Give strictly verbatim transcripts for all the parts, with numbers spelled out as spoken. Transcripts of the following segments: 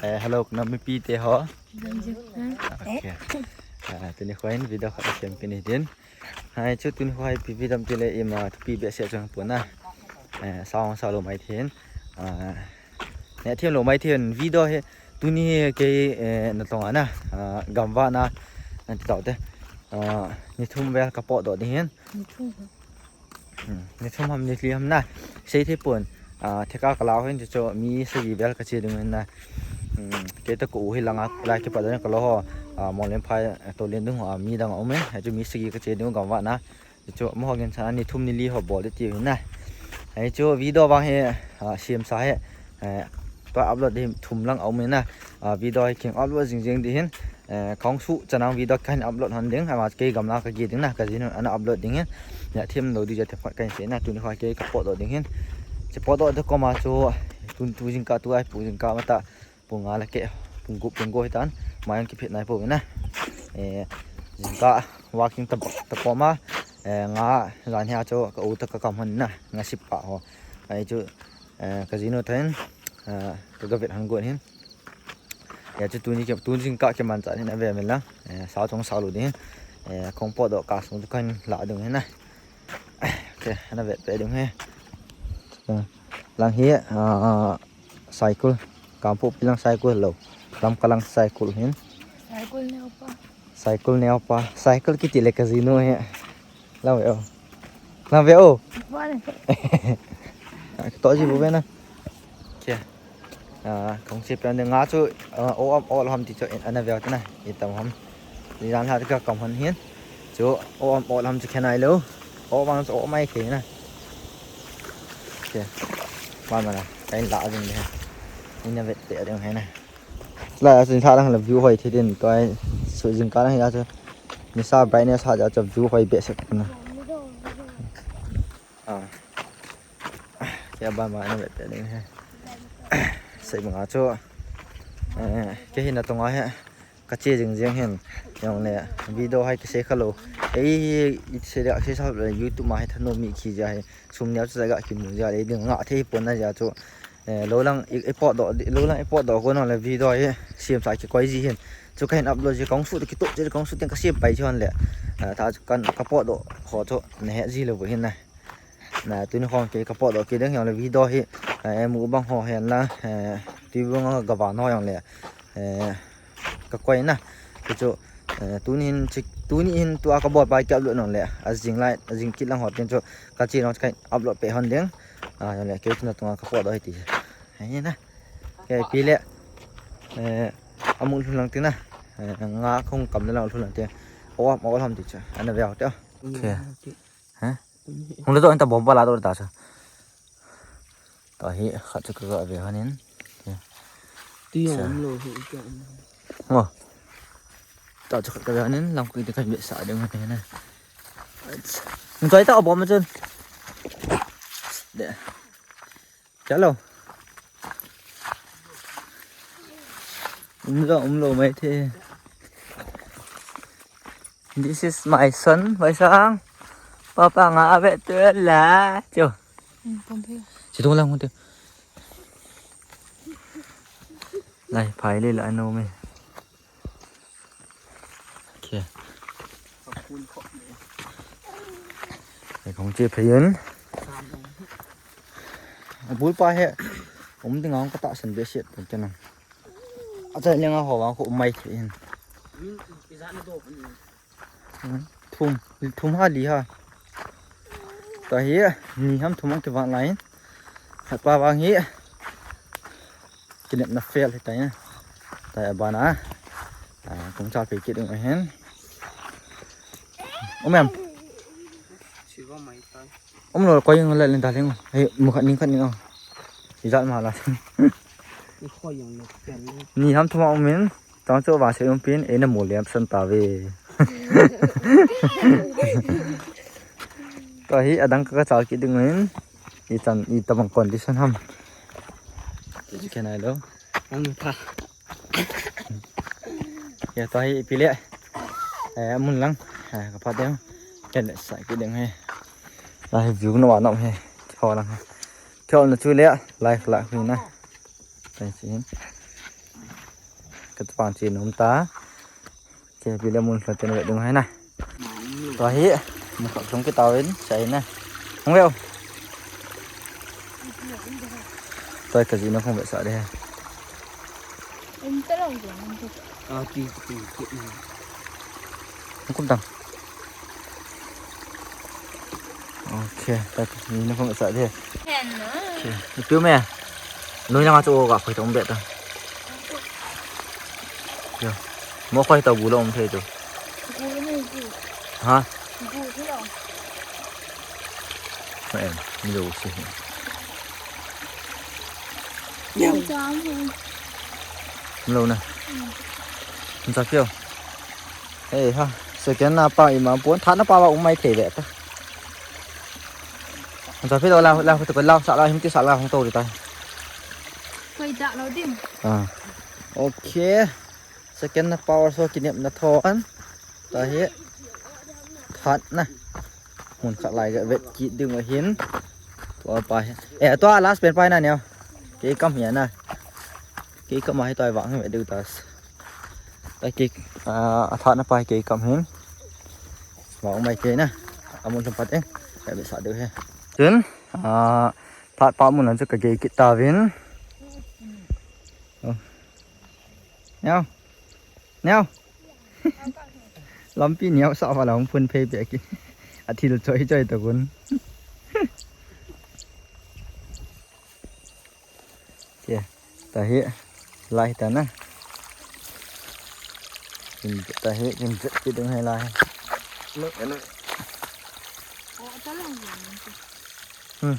Eh, hello, na mipi te ho. Okay. Ah, tuni kho hin video khat sem kit ni tin. Hai chu tuni kho hi ipi video ham tile ima thupi behseh chu pon a. Eh, sao sao lou mai thei. Ah, ne thiam lou mai thei video hi tuni hi kei, eh, natong a na. Ah, gamvah na. Nati tau te. Ah, ni thum vel ka potdoh ding hin. Ni thum. Hmm, ni thum ham ni li ham na. Sei thei pon. Ah, theka ka lau hin chu mi sagi vel ka che ding hin na. Hmm, kei toh ka u hi langa lai kipat ding ka lou ho. Ah, Monglenphai, eh, Tolin dung ho, ah, mi dang a um e. Chu mi sagi ka che ding gamvah na. Chu amaho gin chan ni thum ni li ho bol ding ti hin na. Hichu video vang hi, ah, siam sa hi. Eh, tua upload ding thum lang a um hin na. Ah, video hi kin upload jing jing ding hin. Eh, kong su chanang video kahin upload hon ding, ama kei gamla ka gei ding na, ka jinu ana upload ding hin. Ya thiam lou ding jeh a themkhat kahin sei na, tuni kho kei ka potdoh ding hin. Che potdoh te koma chu, tun tu jingkah tu ai pu jingkah matah, pung nga le keh, pung gup, pung go hitan, mai ang kiphet nai pou na. Eh, jingkah walking ta, ta koma, eh, nga jan hia chu ka u toh ka kam hon na, nga sip pa ho. Ai chu, eh, ka jinu toh hin, eh, ka ga vet hon gon hin. Ya chu tuni ke, tuni jingkah ke man cha hin ave min lang. Eh, sao chong sao lou ding. Eh, kong potdoh ka sung tu kan la ding hin na. Okay, ana vet pe ding he. Lang hi, ah, cycle. Kampu pilang cycle lou. Lamka lang cycle hin. Cycle neo pa. Cycle neo pa. Cycle kiti le ka jinu he. Lang ve o. Lang ve o. Wa ne. Toh ji bu ve na. Kia. Ah, kong che pian de nga chu, ah, o am o ham ti chu ana ve ta na. I tam ham. Ni dan ha ka kam hon hin. Chu o am o ham chu khenai lou. O vang chu o mai thei na. Kia. Ma ma na. Kahin la ding de. Ina vet pe ding he na. Lai a chun tha lang la view hoi thei din toh ai su jingkah lang hi a chu. Nisa brightness ha ja chu view hoi behseh na. Ah. Kei a ban ma na vet pe ding he. Sei banga chu. Eh, kei hi natong a hi. Ka che jing jing hin. Jong le video hi kisei kha lou. Ei, i sei da sei sa le YouTube ma hi thanom mi khi ja hi. Sum neo chu ja ga kimu ja le ding nga thei pon na ja chu. Eh, lou lang i, i potdoh, lou lang i potdoh ko na le video hi siam sa kikoi ji hin. Chu kahin upload ji kong su kitoh ji kong su teng ka siam pai ji hon le. Eh, ta chu kan ka potdoh ho chu na he ji lou hin na. Na tuni kho kei ka potdoh kit ding jong le video hi, eh, mukbang ho hen la, eh, tui bung a ga van ho jong le, eh, ka koi na. Chu chu, eh, tuni hin chi, tuni hin tua ka bol pai ka upload nong le. A jing lai, a jing kit lang ho tin chu ka che nong ka upload pe hon ding. Ah, jong le kei chu natong a ka potdoh hi ti. Hi na. Kei pi le, eh, amu lhun lang tin na. Eh, nga kong kam le lang lhun lang tin. O am o ham ti chu. Ana ve o te. Okay. He? Hung le to anta bomba la to ta sa. Ta hi khat chu ka ga ve hanin. Ti yong lo hi ka. Ngo. Ta chu khat ka ve hanin lang kui te kan be sa ding te na. Hung choi ta bomba chun. De. Chalo. Umlo, umlo mai the. This is my son, Vaisang. Papa nga ave tu la. Cho. Chitung lang te. Lai, phai le la no me. Okay. Kong che phai in. Abul pa he. Um ding ang ka tahsan behseh pon te nang. Achai lenga ho vang kho um mai thei hin. Thum, thum ha li ha. Ta hi, ni ham thum ang kivang lai. Khat pa vang hi. Kinepna fail hi ta hi. Ta hi abana. Ah, kong chal pe kit ding ahin. Um em. Silva mai tai. Um lo koi jong le len ta leng. Hei, mu khat ning khat ning o. Ijat ma la. Ni koi jong le pen le. Ni ham thum a um in, tang chu va se um pin, eina mu lem san ta ve. Ta hi adang ka chal kit ding in, i chan, i tabang condition ham. Ti chu khen ai lo. Ang ta. Ya, ta hi ipi le. Eh, mun lang. Eh, ka pha ding. Ken le sa ki ding he. La hi view na wa na he. Tho lang he. Tho na chu le. Live la hu na. Tai si hin. Ka pang chi num ta. Che, pi le mun lha ten ve dung hai na. Tua hi, mun khat lhung kit tauvin, chai na. Hung veu. Tua ka ji na hung ve sa de. Um ta long de. Ah, ti, ti, ti. Hung kum tang. Ok, ta ni na phong sa de. Hen na. Ok, ni piu me. Noi na nga chu ga khoi tong be ta. Yo. Mo khoi ta bu lo um thei tu. Bu ni bu. Ha? Bu ni lo. Em, ni lo si. Yo. Jam. Ni lo na. Ni sa piu. Hei ha, second na pa ima pon, third na pa va um mai thei ve ta. Cha phi lo la, la, to la, sa la, him ti sa la, hung to ri ta. Koi da lo dim. Ah. Ok. Second na pa so kinep na thon. Ta hi. Third na. Mun khat lai ga vet kit ding ahin. Tua pa hi. Eh, tua last pen pa na neo. Kei kam hi na. Kei kam hi tua vang hi vet ding ta. Ta kei, ah, a third na pa kei kam hin. Vang mai kei na. Amun thum pat e. Ka be sa deu he. Chun, ah, third pa mun an chu ka gei kit tauvin. Oh. Neo. Neo. Lampi neo sa va la hung phun phei pe ki. A thil choi choi ta kun. Che, ta hi, lai ta na. Kin ta hi, kin ta hi ding hai lai. Lo, lo. Hmm.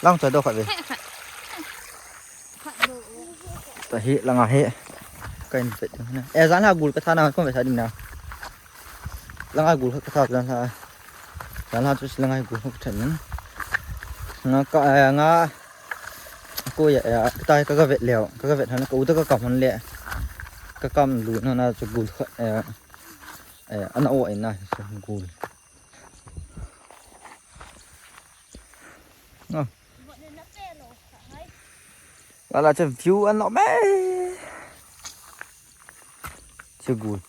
Lang ta do khat ve. Ta hi, lang a hi. Ka in pet ding na. Eh, jan ha gul ka tha na, ko ve sa ding na. Langa gul khat ka tha jan ha. Jan ha chu langa gul khat ka tha. Nga ka, eh, nga. Ko ya, ya, ka tai ka ga vet leo. Ka ga vet han ka u ta ka kam han le. Ka kam lu na na chu gul khat, eh, eh, ana o ina chu gul. No. Lala chu view an lo me. Chu gul.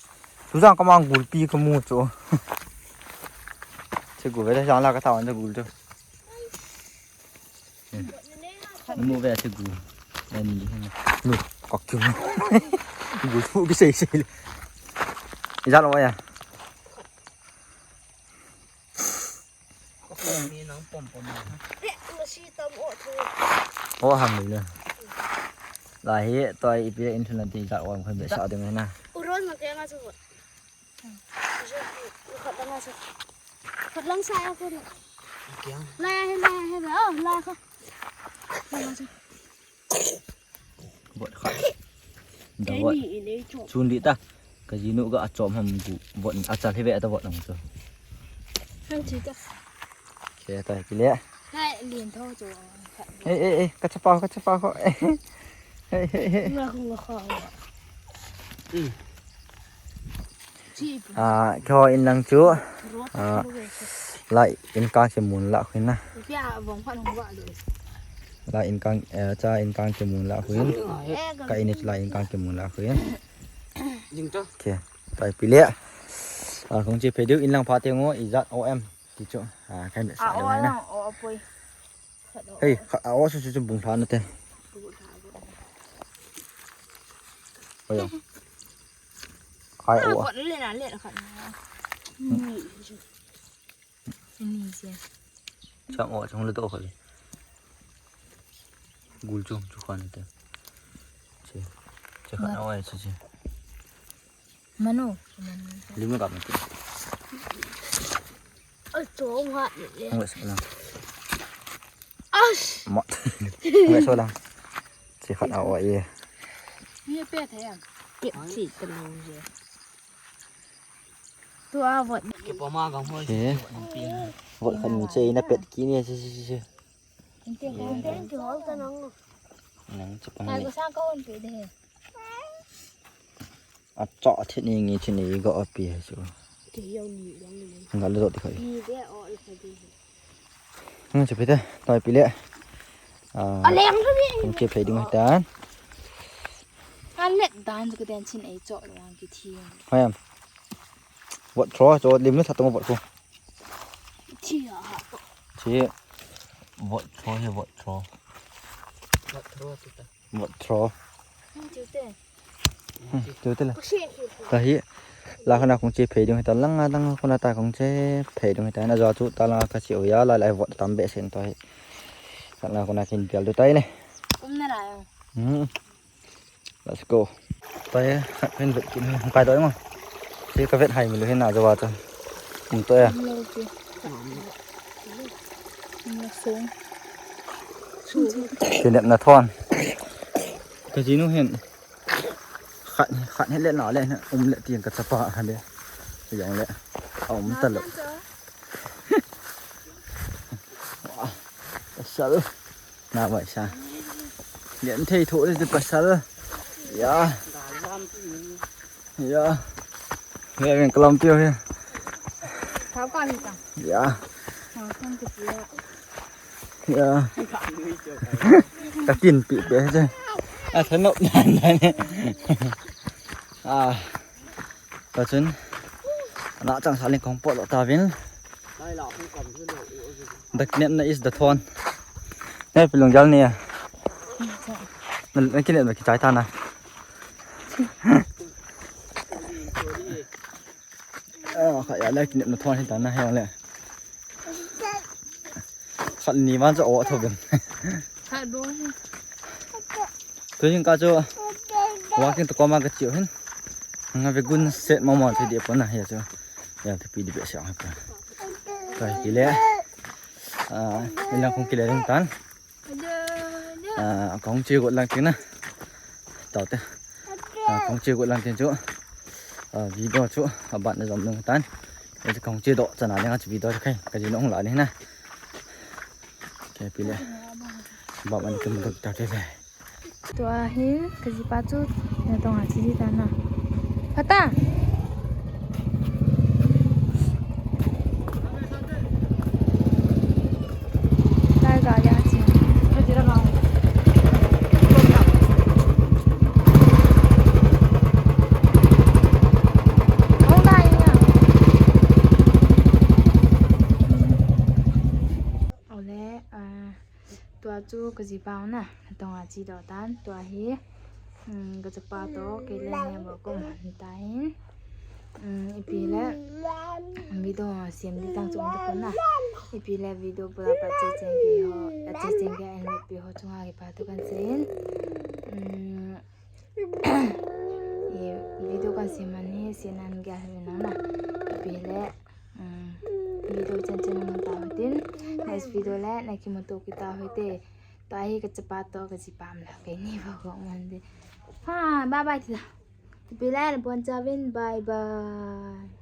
Chu jang ka mang gul pi ka mu chu. Chu gul ve jang la ka tha an chu gul chu. Mu ve chu gul. Ani. Nu ka kyu. Gul pu ki sei sei. Ijat lo ya. Ka phone ni nang pom pom na. Eh, masi tam o thu. O ham ni le. La hi toi ipi le internet ti ka on khoi be sa ding na. Uron ma ke nga chu. Khat lang sa. Khat lang sa ya ko. Kiang. La ya he la ya he la. Oh, la ko. La ko. Vot khat. Da vot. Chun di ta. Ka jinu ga achom ham gu. Vot achal hi ve ta vot nang chu. Han chi ta. Ke ta ki le. Hai lien tho chu. Ei, ei, ei, ka chapa, ka chapa ko. Ei, ei, ei. Nga ko nga ko. Ah, kho in lang chu. Ah, lai in kang kimun la khuin na. Lai in kang, eh, cha in kang kimun la khuin. Ka in lai in kang kimun la khuin. Ding to. Okay. Tai pi le. Ah, kong chi pe diu in lang pha te ngo ijat o em. Ti chu. Ah, kai me sa lo na. O apoi. Hei, a o su su bung tha na te. Oi. Ai o. Kot le na le khat. Ni. Ni se. Chang o chang le to khat. Gul chung chu khan te. Che. Che khan o ai che che. Mano. Lim ka mati. Ai, chom ha le. Ang wes lang. Ash. Mat. Ang wes lang. Che khat a o ye. Ni pe the ya. Tip chi ta lo ye. Tu a vot. Ke pa ma ga mo. Che. Vot khan mi che na pet ki ni che che che. Thank you, thank you, all ta nang. Nang che pa. Ai, ni. Ko sa ko on pe de. Acha, a thini ngi thini ga api hai chu. Ti yau ni dong ni. Nga le dot khai. Ni de o le khai di. Nga che pete, tai pi le. Ah, aleng tu ni. Kong che phei ding hitan. Alet dan chu ka den chin ei cho lang ki thi. Hayam. Vot thro, cho lim le thatong vot ko. Thi ha. Thi. Vot thro he vot thro. Vot thro tu ta. Vot thro. Chu te. Chu te la. Tahi. La khona kong che phei ding hitan, langa langa khona ta kong che phei ding hitan. Ajo chu ta langa ka che u ya, la la vot tam behseh in tahi. Ka la khona kin pial du tai le. Kum na la yo. Hmm. Let's go. Tahi, khat phen vet kin kai doi mo. Che ka vet hai mi lu hin ajo wa chu. Um to ya. Lo ki. Lo song. Kinepna thon. Ka jinu hin. Khat, khat hi le na le, um le tiang ka chapa kha le. Jong le. A um ta lo. Wa, pasal. Na mai sa. Lian thei tho le pasal. Ya. Ya. He ven kalam piu he. Thau ka hi ta. Ya. Thau kan ti ya. Ya. Ka tin pi pe je. A thanop nan nan. Ah. Ka chun. Na chang sa ling kong po lo ta vin. The kinepna is the thorn. Ne pilung jal ne. Na kinepna kichai ta na. Ah, kha ya la kinepna thon hi ta na he le. Khat ni man cha o tho ben. Khat do. Tu jing ka chu. Walking to koma ka chiu hin. Nga ve gun set mo mo che di pon na he chu. Ya te pi di be se ha pa. Ka ki le. Ah, ilang kong ki le ding tan. Ah, kong che got lang tin na. Tau te. Ah, kong che got lang tin chu. Ah, video chu aban na jom nung tan. Ye kong che do chana ding a chu video chu khai. Ka ji nong la ni na. Ke pi le. Ba man tum dok ta ke le. Tua hin ka jipa chu na tong a chi ji ta na. Pha ta. Lai ga ya chi. Hong dai ya. Ole, ah, tua chu ka jipa na, tong a chi do tan, tua hi, um, ka chapa to, kei le ne bo ko man ta hin. Um, ipi le, video sem di tang chu um ta ko na. Ipi le video pura pa che chen pi ho, a che chen ke en le pi ho chunga kipa thu kan sei in. Um, I video kan sem man hi, sem nan gel hi nang na. Ipi le, um, video chen chen mun ta hitin. Next video le, na kimuto kita hite. Tua hi ka chapa to ka jipa um la. Kei ni ba ko man de. Ha, bye bye ti la. Ipi le, na bon cha vin, bye bye.